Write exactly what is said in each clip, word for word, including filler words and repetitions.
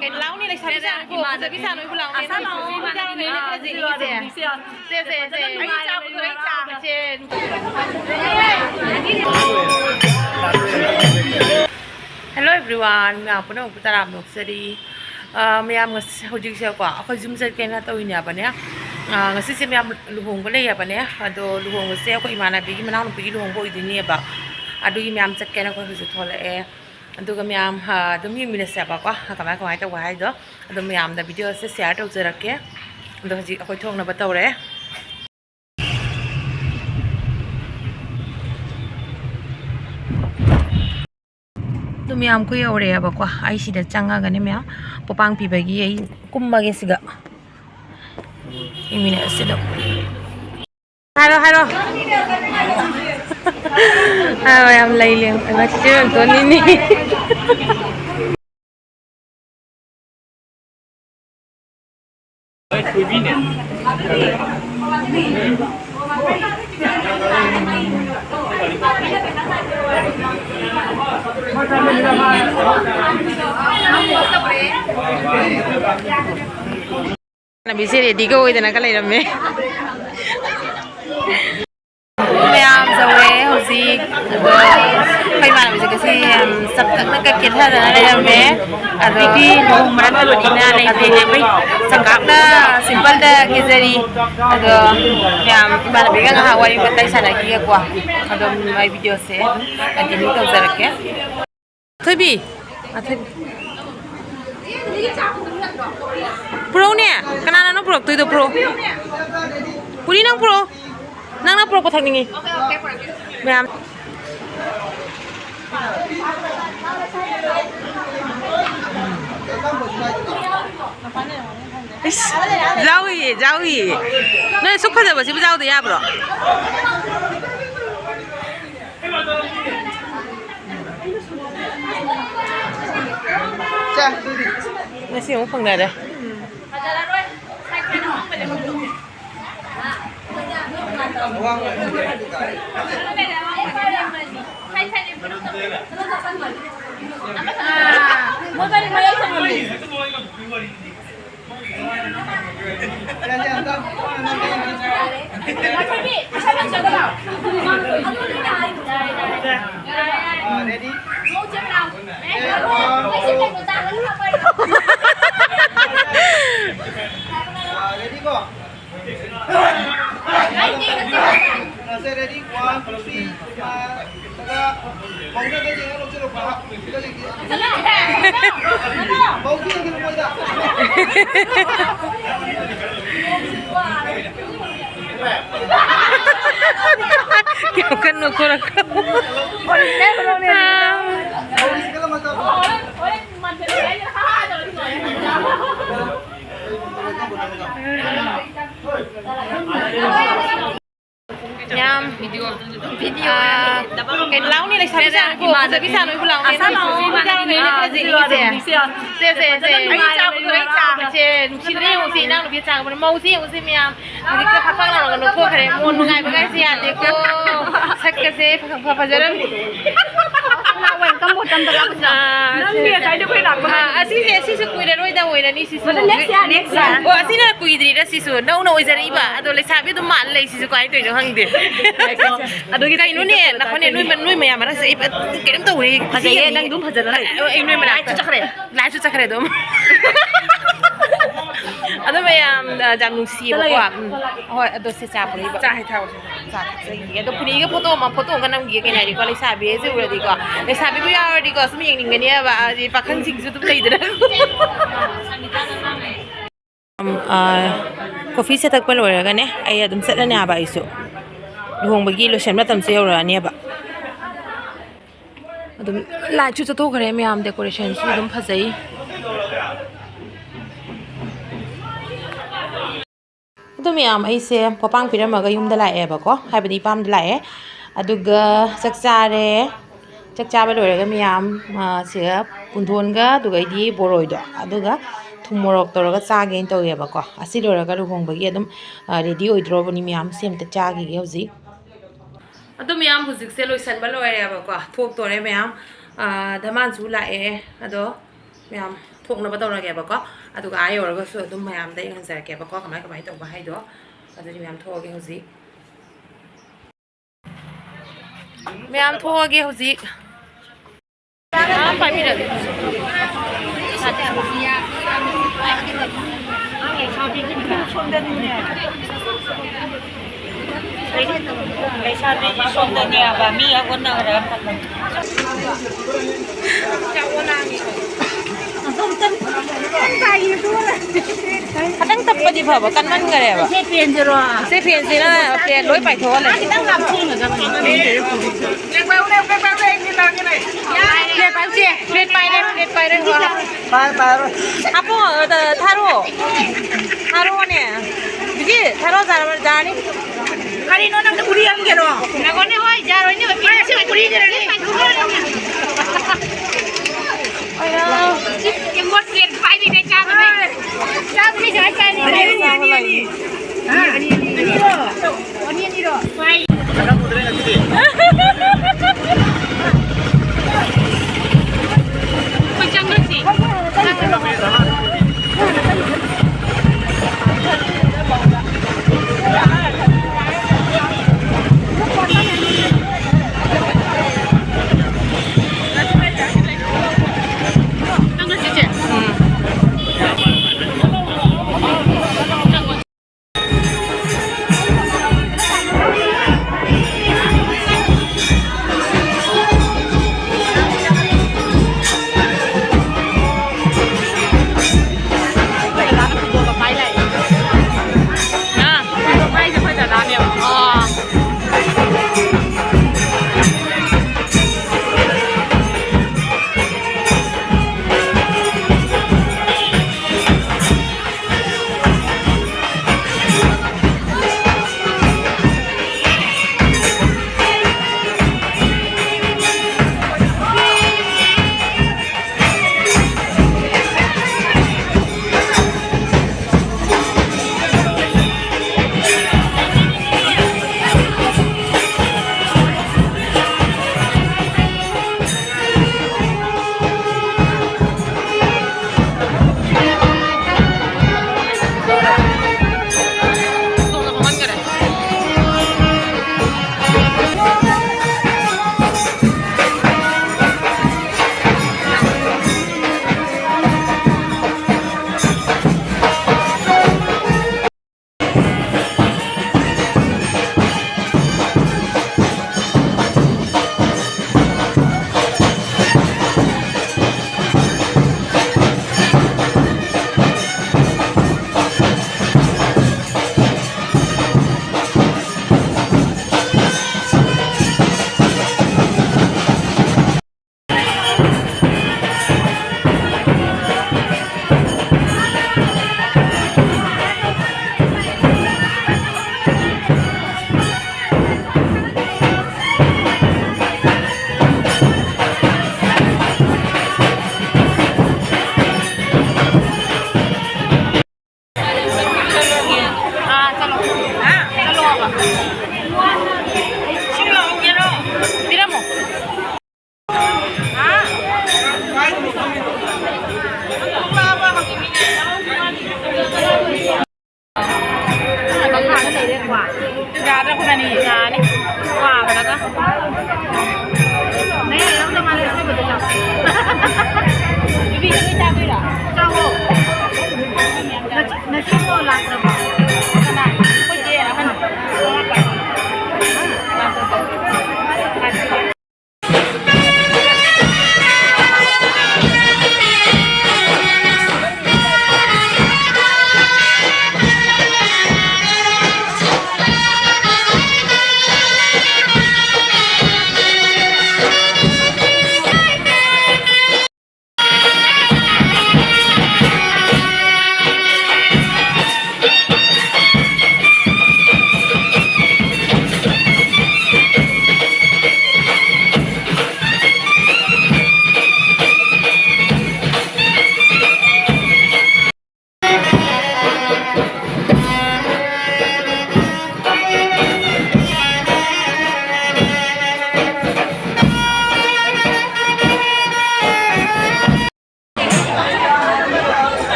ꯀꯩꯅꯣ ꯂꯥꯎꯅꯤ, ꯂꯩꯁꯥꯕꯤ ꯁꯥꯅꯨꯀꯣ, ꯐꯖꯕꯤ ꯁꯥꯅꯨ, ꯏꯕꯨ ꯂꯥꯎꯅꯤ꯫ ꯑꯁꯥ ꯂꯥꯎ, ꯏꯃꯥꯟꯅꯕꯤ ꯅꯣꯏꯅ ꯈꯔ ꯌꯦꯡꯉꯤꯁꯦ꯫ ꯁꯦ, ꯁꯦ, ꯁꯦ꯫ ꯑꯩ ꯆꯥꯕꯗꯣ ꯂꯣꯏ ꯆꯥ꯫ ꯁꯦ꯫ Hello everyone, ꯃꯌꯥꯝ ꯄꯨꯝꯅꯃꯛꯄꯨ ꯇꯔꯥꯝꯅ ꯑꯣꯛꯆꯔꯤ꯫ ꯑ, ꯃꯌꯥꯝ ꯉꯁꯤ, ꯍꯧꯖꯤꯛꯁꯦꯀꯣ, ꯑꯩꯈꯣꯏ ꯌꯨꯝ ꯆꯠꯀꯦꯅ ꯇꯧꯔꯤꯅꯦꯕꯅꯦ꯫ ꯑ, ꯉꯁꯤꯁꯦ ꯃꯌꯥꯝ ꯂꯨꯍꯣꯡꯕ ꯂꯩꯌꯦꯕꯅꯦ꯫ ꯑꯗꯣ ꯂꯨꯍꯣꯡꯕꯁꯦ ꯑꯩꯈꯣꯏ ꯏꯃꯥꯟꯅꯕꯤꯒꯤ ꯃꯅꯥꯎꯅꯨꯄꯤꯒꯤ ꯂꯨꯍꯣꯡꯕ ꯑꯣꯏꯗꯣꯏꯅꯦꯕ꯫ ꯑꯗꯨꯒꯤ ꯃꯌꯥꯝ ꯆꯠꯀꯦꯅ ꯑꯩꯈꯣꯏ ꯍꯧꯖꯤꯛ ꯊꯣꯛꯂꯛꯑꯦ꯫ ꯑꯗꯨꯒ ꯃꯌꯥꯝ, ꯑ, ꯑꯗꯨꯝ ꯌꯦꯡꯃꯤꯟꯅꯁꯦꯕꯀꯣ, ꯀꯃꯥꯏ ꯀꯃꯥꯏ ꯇꯧꯕ ꯍꯥꯏꯗꯣ꯫ ꯑꯗꯨꯝ ꯃꯌꯥꯝꯗ video ꯁꯦ share ꯇꯧꯖꯔꯛꯀꯦ꯫ ꯑꯗꯣ ꯍꯧꯖꯤꯛ ꯑꯩꯈꯣꯏ ꯊꯣꯛꯅꯕ ꯇꯧꯔꯦ꯫ ꯑꯗꯨ ꯃꯌꯥꯝ ꯑꯩꯈꯣꯏ ꯌꯧꯔꯛꯑꯦꯕꯀꯣ꯫ ꯑꯩ ꯁꯤꯗ ꯆꯪꯉꯒꯅꯦ ꯃꯌꯥꯝ ꯄꯣꯄꯥꯡ ꯄꯤꯕꯒꯤ ꯑꯩ ꯀꯨꯝꯃꯒꯦ ꯁꯤꯒ꯫ ꯌꯦꯡꯃꯤꯟꯅꯔꯁꯤ ꯑꯗꯨꯝ꯫ ꯍꯥꯏꯔꯣ, ꯍꯥꯏꯔꯣ꯫ ꯍꯥꯏꯔꯣ, ꯌꯥꯝ ꯂꯩ ꯂꯦꯡ-, ꯍꯩꯃꯥ, ꯆꯤꯆꯦ ꯃꯦꯝꯇꯣꯟꯅꯤꯅꯦ꯫ ꯏꯃꯥꯟꯅꯕꯤꯁꯦ ready ꯒ ꯑꯣꯏꯗꯅꯒ ꯂꯩꯔꯝꯃꯦ꯫ ꯃꯌꯥꯝ ꯌꯧꯔꯦ ꯍꯧꯖꯤꯛ꯫ ꯑꯗꯣ ꯑꯩꯈꯣꯏ ꯏꯃꯥꯟꯅꯕꯤꯁꯦ ꯉꯁꯤ ꯌꯥꯝ ꯆꯝꯇꯛꯅ ꯀꯦꯊꯗꯅ ꯂꯩꯔꯝꯃꯦ꯫ ꯑꯗꯣ ꯅꯨꯄꯤ ꯂꯨꯍꯣꯡꯕ ꯅꯠꯇꯕꯅꯤꯅ ꯂꯩꯇꯦ꯫ ꯑꯩꯈꯣꯏ ꯆꯝꯀꯥꯛꯅ simple ꯗ ꯀꯦꯖꯔꯤ꯫ ꯑꯗꯣ ꯃꯌꯥꯝ ꯏꯃꯥꯟꯅꯕꯤꯒ ꯉꯥꯏꯍꯥꯛ ꯋꯥꯔꯤ ꯋꯥꯇꯥꯏ ꯁꯥꯟꯅꯈꯤꯒꯦꯀꯣ꯫ ꯑꯗꯨꯝ ꯑꯩ video ꯁꯦ ꯑꯗꯨꯝ continue ꯇꯧꯖꯔꯛꯀꯦ꯫ ꯊꯣꯏꯕꯤ, ꯑꯊꯣꯏꯕꯤ꯫ ꯄꯨꯔꯛꯎꯅꯦ꯫ ꯀꯅꯥꯅꯅꯣ ꯄꯨꯔꯛꯇꯣꯏꯗꯣ? ꯄꯨꯔꯛꯎ꯫ ꯄꯨꯔꯤ, ꯅꯪ ꯄꯨꯔꯛꯎ꯫ ꯅꯪꯅ ꯄꯨꯔꯛꯄ ꯊꯛꯅꯤꯡꯉꯤ꯫ ꯃꯌꯥꯝ꯫ ꯏꯁ, ꯌꯥꯎꯏꯌꯦ, ꯌꯥꯎꯏꯌꯦ꯫ ꯅꯣꯏ ꯑꯁꯨꯛ ꯐꯖꯕꯁꯤꯕꯨ ꯌꯥꯎꯗ ꯌꯥꯕ꯭ꯔꯣ? ꯉꯁꯤ ꯑꯃꯨꯛ ꯐꯪꯅꯔꯦ꯫ Ready? Ready, go. Ready? One, two, three. ꯀꯌꯥꯝ ꯀꯟꯅ ꯅꯣꯛꯊꯣꯔꯛꯄ꯫ ꯌꯥꯝ ꯚꯤꯗꯤꯑꯣ, ꯚꯤꯗꯤꯑꯣ꯫ ꯀꯩꯅꯣ, ꯂꯥꯎꯅꯦ, ꯂꯩꯁꯥꯕꯤ ꯁꯥꯅꯨꯀꯣ, ꯐꯖꯕꯤ ꯁꯥꯅꯨ, ꯏꯕꯨ ꯂꯥꯎꯅꯦ꯫ ꯁꯦ, ꯁꯦ, ꯁꯦ꯫ ꯁꯦ, ꯅꯨꯡꯁꯤꯗ꯭ꯔꯦ, ꯌꯦꯡꯉꯨꯁꯦ, ꯏꯅꯥꯎꯅꯨꯄꯤ ꯆꯥꯕꯅꯦ꯫ ꯃꯧꯁꯦ ꯌꯦꯡꯉꯨꯁꯦ, ꯃꯌꯥꯝ꯫ ꯍꯧꯖꯤꯛꯇ ꯐꯛ ꯐꯛ ꯂꯥꯎꯔꯒ ꯅꯣꯛꯊꯣꯛꯈ꯭ꯔꯦ꯫ ꯃꯣꯟ ꯅꯨꯡꯉꯥꯏꯕꯒꯥꯏꯁꯦ ꯌꯥꯗꯦꯀꯣ꯫ ꯁꯛꯀꯁꯦ ꯐ-, ꯐ-, ꯐꯖꯔꯝꯃꯦ꯫ Welcome ꯕꯣꯇꯝꯗ ꯂꯥꯛꯄꯁꯤꯗ꯫ ꯑꯥ, ꯅꯪꯗꯤ ꯉꯁꯥꯏꯗꯤ ꯑꯩꯈꯣꯏ ꯂꯥꯛꯄ ꯑꯥ, ꯉꯥꯏꯔꯤꯅꯦ꯫ ꯑꯁꯤꯁꯦ, ꯑꯁꯤꯁꯨ ꯀꯨꯏꯔꯔꯣꯏꯗ ꯑꯣꯏꯔꯅꯤ ꯁꯤꯁꯨ꯫ ꯑꯗ next year, next year꯫ ꯑꯣ, ꯑꯁꯤꯅ ꯀꯨꯏꯗ꯭ꯔꯤꯔ ꯁꯤꯁꯨ? ꯅꯧꯅ ꯑꯣꯏꯖꯔꯛꯏꯕ꯫ ꯑꯗꯣ ꯂꯩꯁꯥꯕꯤ ꯑꯗꯨꯝ ꯃꯥꯜꯂ ꯂꯩ ꯁꯤꯁꯨ ꯀꯃꯥꯏꯅ ꯇꯧꯔꯤꯅꯣ ꯈꯪꯗꯦ꯫ ꯑꯗꯨꯒꯤ ꯀꯩꯅꯣꯅꯦ, ꯅꯈꯣꯏꯅꯦ, ꯅꯣꯏ ꯃ-, ꯅꯣꯏ ꯃꯌꯥꯝ ꯃꯔꯛꯁꯦ ꯑꯩ ꯐ-, ꯀꯩꯅꯣꯝ ꯇꯧꯔꯦ꯫ ꯐꯖꯩꯌꯦ, ꯅꯪ ꯑꯗꯨꯝ ꯐꯖꯔ ꯂꯩ꯫ ꯑ, ꯑꯩ ꯅꯣꯏ ꯃꯅꯥꯛꯇ꯫ ꯂꯥꯏꯁꯨ ꯆꯠꯈ꯭ꯔꯦ꯫ ꯂꯥꯏꯁꯨ ꯆꯠꯈ꯭ꯔꯦ ꯑꯗꯨꯝ꯫ ꯑꯗꯣ ꯃꯌꯥꯝ, ꯑ, ꯌꯥꯝ ꯅꯨꯡꯁꯤꯌꯦꯕꯀꯣ꯫ ꯆꯠꯂꯒꯦ꯫ ꯎꯝ꯫ ꯍꯣꯏ, ꯑꯗꯣ ꯁꯤ ꯆꯥ ꯄꯨꯔꯛꯏꯕ꯫ ꯆꯥ ꯍꯩ ꯊꯥꯎꯁꯦ꯫ ꯆꯥ ꯊꯛꯆꯩꯌꯦ꯫ ꯑꯗꯣ ꯄꯨꯅꯤꯒ ꯐꯣꯇꯣ ꯑꯃ, ꯐꯣꯇꯣ ꯑꯃꯒ ꯅꯝꯈꯤꯒꯦ ꯀꯩꯅꯣ ꯍꯥꯏꯗꯤꯀꯣ, ꯂꯩꯁꯥꯕꯤ ꯍꯥꯏꯁꯦ ꯎꯔꯗꯤꯀꯣ, ꯂꯩꯁꯥꯕꯤꯕꯨ ꯌꯥꯎꯔꯗꯤꯀꯣ ꯁꯨꯝ ꯌꯦꯡꯅꯤꯡꯒꯅꯦꯕ, ꯍꯥꯏꯗꯤ ꯄꯥꯈꯪꯁꯤꯡꯁꯨ ꯑꯗꯨꯝ ꯂꯩꯗꯅ꯫ ꯎꯝ, ꯑ, ꯀꯣꯐꯤꯁꯦ ꯊꯛꯄ ꯂꯣꯏꯔꯒꯅꯦ ꯑꯩ ꯑꯗꯨꯝ ꯆꯠꯂꯅꯤ ꯍꯥꯏꯕ ꯑꯩꯁꯨ꯫ ꯂꯨꯍꯣꯡꯕꯒꯤ ꯂꯣꯏꯁꯟ ꯃꯇꯝꯁꯦ ꯌꯧꯔꯛꯑꯅꯦꯕ꯫ ꯑꯗꯨꯝ ꯂꯥꯏꯠꯁꯨ ꯆꯠꯊꯣꯛꯈ꯭ꯔꯦ ꯃꯌꯥꯝ, decorationꯁꯨ ꯑꯗꯨꯝ ꯐꯖꯩ꯫ ꯑꯗꯨ ꯃꯌꯥꯝ, ꯑꯩꯁꯦ ꯄꯣꯄꯥꯡ ꯄꯤꯔꯝꯃꯒ ꯌꯨꯝꯗ ꯂꯥꯛꯑꯦꯕꯀꯣ, ꯍꯥꯏꯕꯗꯤ ꯏꯄꯥꯝꯗ ꯂꯥꯛꯑꯦ꯫ ꯑꯗꯨꯒ ꯆꯥꯛ ꯆꯥꯔꯦ꯫ ꯆꯥꯛ ꯆꯥꯕ ꯂꯣꯏꯔꯒ ꯃꯌꯥꯝ, ꯑ, ꯁꯤꯗ ꯄꯨꯡꯗꯣꯟꯒ ꯑꯗꯨꯒꯩꯗꯤ ꯕꯣꯔꯣꯏꯗꯣ, ꯑꯗꯨꯒ ꯊꯨꯝ ꯃꯣꯔꯣꯛ ꯇꯧꯔꯒ ꯆꯥꯒꯦꯅ ꯇꯧꯋꯦꯕꯀꯣ꯫ ꯑꯁꯤ ꯂꯣꯏꯔꯒ ꯂꯨꯍꯣꯡꯕꯒꯤ ꯑꯗꯨꯝ, ꯑ, ready ꯑꯣꯏꯗ꯭ꯔꯣꯕꯅꯤ ꯃꯌꯥꯝ꯫ ꯁꯤ ꯑꯝꯇ ꯆꯥꯈꯤꯒꯦ ꯍꯧꯖꯤꯛ꯫ ꯑꯗꯣ ꯃꯌꯥꯝ, ꯍꯧꯖꯤꯛꯁꯦ ꯂꯣꯏꯁꯟꯕ ꯂꯣꯏꯔꯦꯕꯀꯣ, ꯊꯣꯛꯇꯣꯔꯦ ꯃꯌꯥꯝ꯫ ꯑ, ꯙꯃꯥꯟꯁꯨ ꯂꯥꯛꯑꯦ꯫ ꯑꯗꯣ ꯃꯌꯥꯝ, ꯊꯣꯛꯅꯕ ꯇꯧꯔꯒꯦꯕꯀꯣ꯫ ꯑꯗꯨꯒ ꯑꯥ ꯌꯧꯔꯒꯁꯨ ꯑꯗꯨꯝ ꯃꯌꯥꯝꯗ ꯌꯦꯡꯍꯟꯖꯔꯛꯀꯦꯕꯀꯣ, ꯀꯃꯥꯏ ꯀꯃꯥꯏ ꯇꯧꯕ ꯍꯥꯏꯗꯣ꯫ ꯑꯗꯨꯗꯤ ꯃꯌꯥꯝ ꯊꯣꯛꯑꯒꯦ ꯍꯧꯖꯤꯛ꯫ ꯃꯌꯥꯝ ꯊꯣꯛꯑꯒꯦ ꯍꯧꯖꯤꯛ꯫ ꯑꯥ, ꯄꯥꯏꯕꯤꯔꯒꯦ꯫ ꯂꯩꯁꯥꯕꯤꯒꯤ ꯁꯣꯝꯗꯅꯦꯕ ꯃꯤ ꯑꯣꯟꯅꯈ꯭ꯔꯦ꯫ ꯈꯇꯪ ꯇꯞꯄꯗꯤ ꯐꯕ, ꯀꯟꯃꯟꯈꯔꯦꯕ꯫ ꯁꯤ ꯐꯦꯟꯁꯤꯔꯣ? ꯁꯤ ꯐꯦꯟꯁꯤꯅ ꯐꯦꯟ ꯂꯣꯏ ꯄꯥꯏꯊꯣꯛꯍꯜꯂꯦ꯫ ꯈꯤꯇꯪ ꯂꯥꯞꯊꯣꯛꯅꯗꯕꯅꯤ꯫ ꯄ꯭ꯂꯦꯠ ꯄꯥꯏꯔꯨꯁꯦ, ꯄ꯭ꯂꯦꯠ ꯄꯥꯏꯔꯦ, ꯄ꯭ꯂꯦꯠ ꯄꯥꯏꯔꯦ꯫ ꯄꯥꯏ, ꯄꯥꯏꯔꯣ꯫ ꯍꯥꯞꯄꯣ, ꯑꯗ, ꯊꯥꯔꯣ꯫ ꯊꯥꯔꯣꯅꯦ꯫ ꯕꯤꯖꯤ, ꯊꯥꯔꯣ, ꯖꯥꯔ, ꯖꯥꯔꯅꯤ꯫ ꯀꯔꯤꯅꯣ ꯅꯪꯅ ꯎꯔꯤ ꯍꯟꯒꯦꯔꯣ? ꯉꯥꯏꯈꯣꯅꯦ, ꯍꯣꯏ, ꯖꯥꯔ ꯑꯣꯏꯅꯤ, ꯑꯣꯏ꯫ ꯃꯥꯅ ꯁꯤ ꯎꯔꯤꯒꯤꯔꯅꯤ꯫ ꯏꯝꯄꯣꯔꯠ ꯄ꯭ꯂꯦꯠ ꯄꯥꯏꯔꯤꯉꯩ ꯆꯥꯕꯅꯦ꯫ ꯆꯥꯕꯅꯤ, ꯀꯃꯥꯏ ꯆꯥꯅꯤ? ꯑꯅꯤ, ꯑꯅꯤ, ꯑꯅꯤ, ꯑꯅꯤ꯫ ꯍꯥ? ꯑꯅꯤ, ꯑꯅꯤ, ꯑꯅꯤ꯫ ꯑꯅꯤ, ꯑꯅꯤꯔꯣ? ꯄꯥꯏ꯫ ꯑꯩꯈꯣꯏ ꯆꯪꯉꯁꯤ꯫ ꯆꯪꯉꯁꯤ, ꯆꯦ꯫ ꯎꯝ꯫ ꯌꯥꯅꯤ꯫ ꯋꯥꯕꯗꯒ꯫ ꯅꯪ ꯌꯥꯝ ꯅꯨꯡꯉꯥꯏꯔꯦ ꯑꯁꯤꯕꯨꯗꯤ ꯆꯥꯎ꯫ ꯕꯤꯕꯤ, ꯅꯪ ꯆꯥꯗꯣꯏꯔꯣ? ꯆꯥꯎꯋꯣ꯫ ꯅꯆꯦ-, ꯅꯆꯦꯕꯨ ꯂꯥꯛꯇ꯭ꯔꯕꯣ? ꯀꯅꯥ? ꯑꯩꯈꯣꯏ ꯆꯦ ꯑꯍꯟ꯫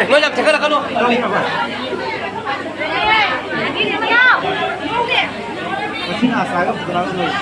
ꯅꯣꯏ ꯌꯥꯝ ꯊꯦꯡꯒꯠꯂꯛꯀꯅꯨ꯫ ꯃꯁꯤꯅ ꯑꯁꯥꯒ ꯄꯨꯊꯣꯔꯛꯑꯒ ꯂꯣꯏꯔꯦ꯫